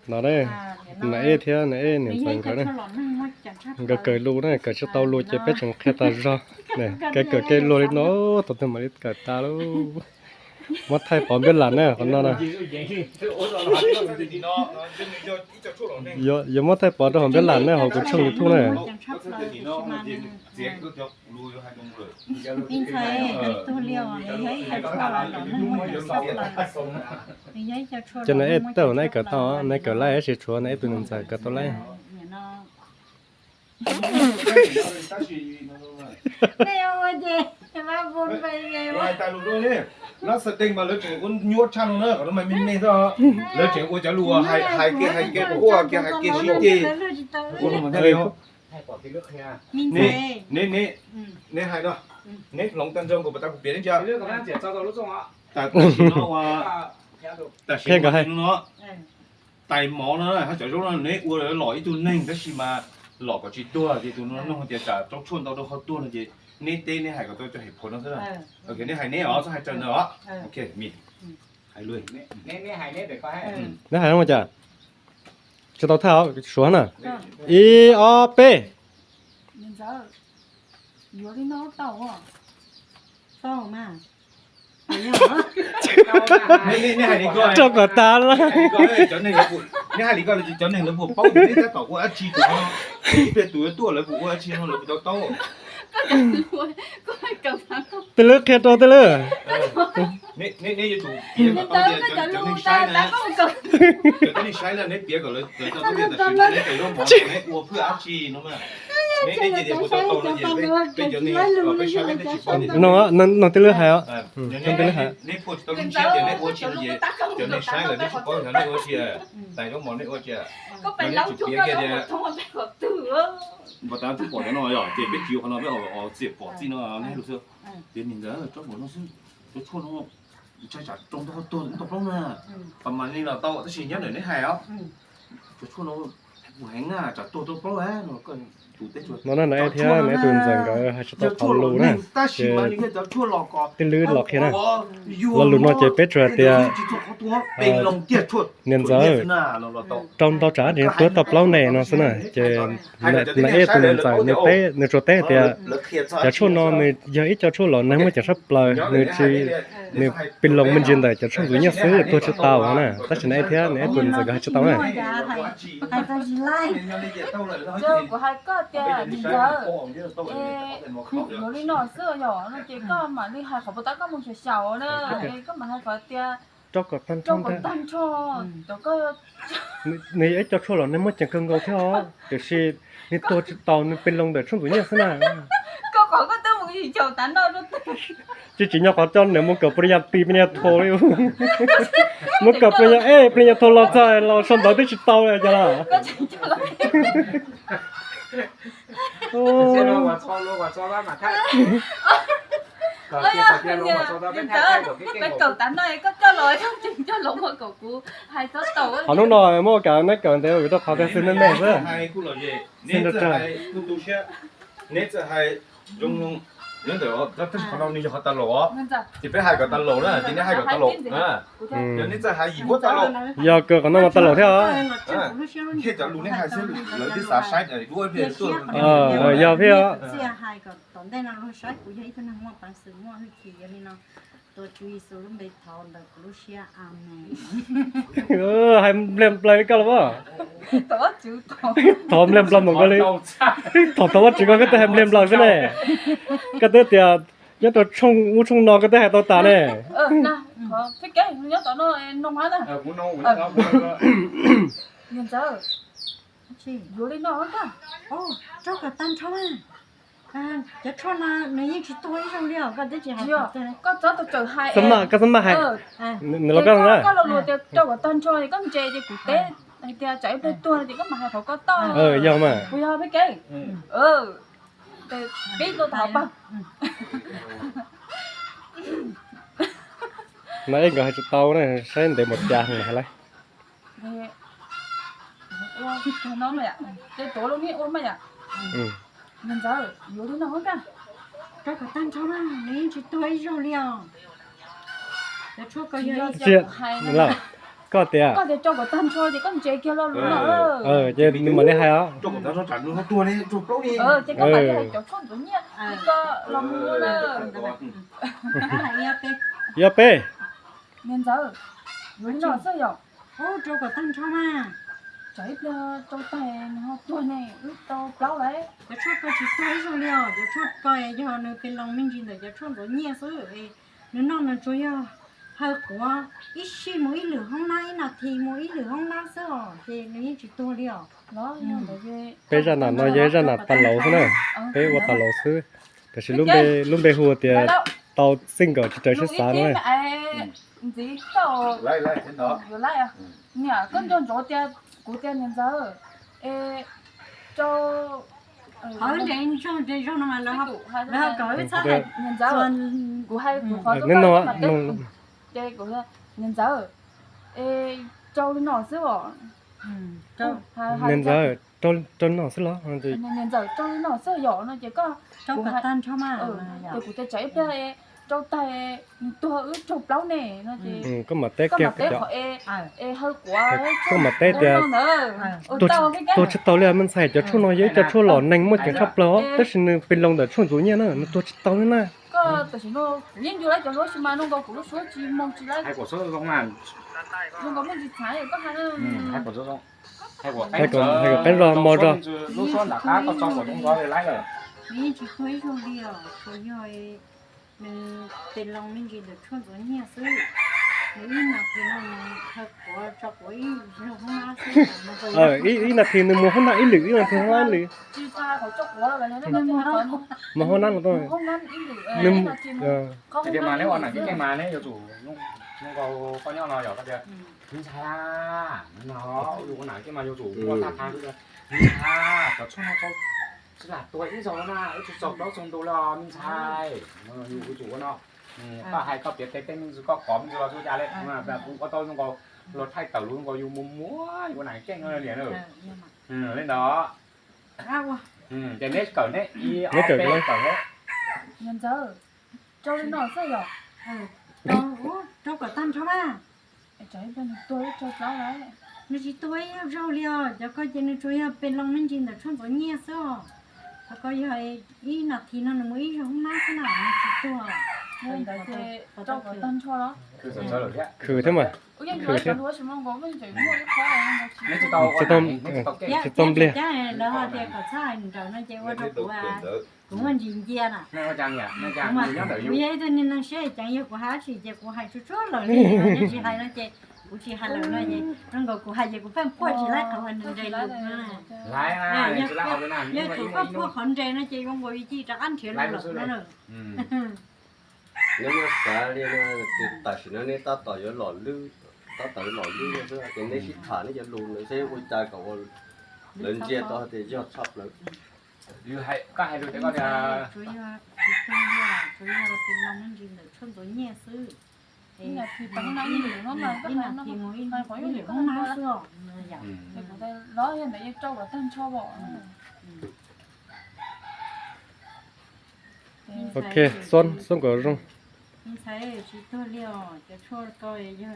No ne, nais ej thiab nais ej niam ntxawm nkawd ne, nkawd kawm lus ne, kawm tsis tau lus ces peb tseem qhia tas zog. Kev kawm kev luag li no, thaum twg mam li kawm tas lauj. Muab thaij pov npiab lam ne, qhov no na. Yuav muab thaij pov rau hauv npiab lam ne, hauv kuv tshooj YouTube na. Cov nais ej tej zaum nais ej kawm tau, nais ej kawm tau laib, tab sis tshuav nais ej tus niam ntxawm kawm tau laib. Lab xav deej mas lawv tseem ua nyuaj tshaj no na, qhov no mas me me xwb. Lawv tseem ua cov lus hais kiag hais kiag quaj kiag hais kiag sib ceg. Neb hais no, neb hloov tag nrho nkaus pas tas kuv piav neb ntsia. Tam sim no, tam sim no, tais mov no hab cov zaub no neb ua los ib tug neeg tab sis mas los kom tsis tuag ces tus no nug tias tsam rau tshuaj ntau rau ho tuag no ces neb teb neb hais kom tau cov hais phom no xwb. Ok, neb hais neb os, txhob hais raws ntawd os. Ok, mis, hais lus. Neb hais no cas? Tsis tau thaj os, suav na. Ib ob peb. Rau kom tas lawm. Neb hais li ko cov neeg lawv puas paub tias neb tab tom ua dab tsi rau no? Ib pliag tus yuav tuaj lawv puas ua dab tsi no lawv puas tau taub? Tej lwb qhia rau tej lwb. Neb yuav tsum piav kom tau tias cov neeg saib na, cov neeg saib na, neb piav kom lawv tau tias tam sim no neb tais zaub mov neb ua phwj dab tsi no mas. Neb ces tias puas tau tau no ces peb cov neeg peb saib peb tsis paub. No, no tej lwb hais os. Neb puas tsis tau lub ntsiab tias neb ua dab tsi no ces cov neeg saib lawv neb tsis paub xyov neb ua dab tsi. Tais zaub mov neb ua dab tsi? Neb tsis piav kiag tias npam tas tub pom cov no yog ces peb tsis yuav qhov no, peb ua txiam pom txij no neb lus xwb. Tias niam ntxawm, tsob mov no xwb, cov tshuaj no ntshai tsam rau ntau tuag ntau plaub na. Pas mas li los tau tab sis nyob ntawm neb hais os. Cov tshuaj no kuv heev na, tsam tuag rau plaub no. No na, nais ej thiab nais ej tus ntxawm nkawd hais tsis tau qhov lus na, ces tej lwb los qhia na. Lo lus no ces peb tsuas hais tias niam ntxawm, rau ntau tsam tseem tuag tau plaub ne no xwb na. Ces nais ej tus niam ntxawm nws teb, nws tsuas teb hais tias cov tshuaj no nws yog ib co tshuaj los neeg muaj ceem tshaj plaws, nws tsis, nws pis loos me ntsis ntawm cov tshuaj ntxuav nyiaj xwb tuag tsis tau na. Tab sis nais ej thiab nais ej tus niam ntxawm nkawd hais tsis tau na. Rau kom tag nrho, nws yog ib co tshuaj los neeg muaj ceem kawg nkaus thiab os, tiam sis nws tuag tsis tau, nws pis loos ntawm tshuaj ntxuav nyiaj xwb na. Tsis tsim nyog qhov coj nws mus kawm pli nyas tis pli nyas tho li. Mus kawm pli nyas ej pli nyas tho los txog los sau ntawv twb tsis tau li cas los. Qhov hnub no muaj kav neb kawm ntev vim rau qhov tias xwb nej me xwb. Neb txawm hais zoo, nyob ntawm tab sis qhov no nws yog qhov tas laus os, ces peb hais kom tas laus na, ces neb hais kom tas laus. Yog neb txawm hais yim huab tas laus, yog kawm qhov no mas tas laus thiab os. Thiab cov lus neb hais xwb lawv twb xav saib duab ib pliag tuaj. Yog thiab. Hais npliag nplaws li koj los as. Thov npliag nplaws mus koj li. Thov thov Vajtswv koj, koj twb hais npliag nplaws xwb ne. Koj twb tias nyob rau tshooj ub tshooj no koj twb hais tau tas ne. Cov tshuaj no nws yeej tsis tuag ib zaug li os, koj twb tsis hais. Koj txhob maj, koj txhob maj hais. Nws los koj na. Koj los tias rau kom tag nrho koj ntse ces kuv teb hais tias tsam ib pliag tuag no ces koj mam hais qhov koj tau. Yog mas. Kuv yog peb kev. Peb tuaj thov pag. No es nkawd hais tsis tau na, saib ntev mus cas hais lawm. Ces tuav lub niag ua mas yom. Niam ntxawm, yuav li no koj, rau kom tag nrho na, nws yeej tsis tuag ib zaug li os. Cov tshuaj ko yog ib co hais no. Koj tias, koj tias rau kom tag nrho ces koj ntse kiag lo lus no. Ces nws mam li hais os. Ces koj mam li hais cov tshuaj ntxuav nyiaj li koj los mus na. Ib ob peb. Niam ntxawm, yuav li no xwb yom. Ub, rau kom tag nrho mas. Tsam ib pliag rau tag nws ho tuag ne, wb rau plaub lawm. Cov tshuaj ko tsis tuag ib zaug li os, cov tshuaj ko yog nws pes loos me ntsis ntawm cov tshuaj ntxuav nyiaj xwb. Nws noj nws tsuas yog haw quav ib sij mus ib lwm hoob nab, ib nas this mus ib lwm hoob nab xwb os, ces nws yeej tsis tuag li os. Peb zaj nam no yog zaj nam tas laus xwb na, peb ua tas laus xwb. Tab sis lub npe hu tias tau txij nkawm tsis raws siab xav no. Ntxiv, koj, niam, koj nco ntsoov tias kuv tias niam ntxawm, es rau, qhov nres ntsog nres zog no mas lawv, lawv kom wb txhob hais, niam ntxawm, kuv hais kuv qhov, no, ces kuv, niam ntxawm, es rau li no xwb os. Niam ntxawm, rau li no xwb los? Niam ntxawm, rau li no xwb yom no ces koj, rau kom tag nrho mas, ces kuv tias tsam ib pliag rau tag nws tuag wb raug plaub ne no ces koj mam teb kiag qhov es haw quav, koj mam teb tias tuag tsis tau li me ntxhais, cov tshuaj no yog ib co tshuaj lom neeg muaj ceem tshaj plaws os, tab sis nws pes loos ntawm tshuaj ntxuav nyiaj na, nws tuag tsis tau li na. Koj tam sim no kuv yeej nco lawv cov lus sis mas zoo nkaus kuv lub suab tsis moo tsis laib. Zoo nkaus muaj ntsis txhav koj hais. Hais kom qeeb zog, hais kom qeeb zog, mo zog. Lub suab nram qab koj tso kom zoo zog li laib lawm. Nws yeej tsis tuag ib zaug li os, tsuas yog nws pes loos me ntsis ntawm tshuaj ntxuav nyiaj xwb. Nws ib nas this no nws haw quav tso quav ib lwm hoob nab xwb. Ib nas this nws mus hoob nab ib lwm, ib nas this hoob nab ib lwm. Mus hoob nab no. Tias mas neb ua nam keej mas neb yuav tsum, zoo nkaus koj nyob no yog koj tias, me ntxhais, no yus ua nam keej mas yuav tsum ua tag tag, me ntxhais, cov tshuaj no tsis lam tuag ib zaug na, wb tsis txaus plaub txaus ntug li os me ntxhais, yus yuav tsum ua no. Koj hais koj piav tes tej me ntsis, koj qhov me ntsis los txhua cas li, kuv ua tau zoo nkaus, luag thaij tawm lus zoo nkaus yus mus muab yus ua nam keej no li na. Li ntawd. Ces neb kawm neb ib ob peb kawm. Niam ntxawm, rau li no xwb yom. Rau kom tag nrho mas. Nws tsis tuag ib zaug li os, cov ko ces nws tsuas yog pes loos me ntsis ntawm tshuaj ntxuav nyiaj xwb os. Cov ko yog ib nas this no nws mus ib zaug hoob nab xwb na, nws tsis tuag. Rau kom tag nrho los. Khwv thiab mas. Khwv thiab. Tsis tau npliag. Lawv ho tias kom txhob hais nraud no ces ua rau kuv, kuv muaj ntsis ncia na. Kuv yog ib tug neeg siab ceev, yog kuv hais dab tsi ces kuv hais tsuag tsuag lawm li, yog tsis hais no ces kuv tsis hais lawm no ces zoo nkaus kuv hais ces kuv pheej phuaj tsis laib qhov uas nws nres lus no. Yog thaum koj phuaj qhov nres no ces zoo nkaus yus cia li rov qab nrhiav lus lawm no. Neb muab xav li no, tam sim no neb tab tom yuav los lwj, tab tom yuav los lwj xwb ces neb sib tham neb cov lus ntawd seb ua cas kom ua lawv ntsia tau hais tias yog tshaj plaws. Koj hais lus tias koj tias Ok, Xuân, Xuân kom zoo. Ntxhais, tsis tuag li os, cov tshuaj ko yog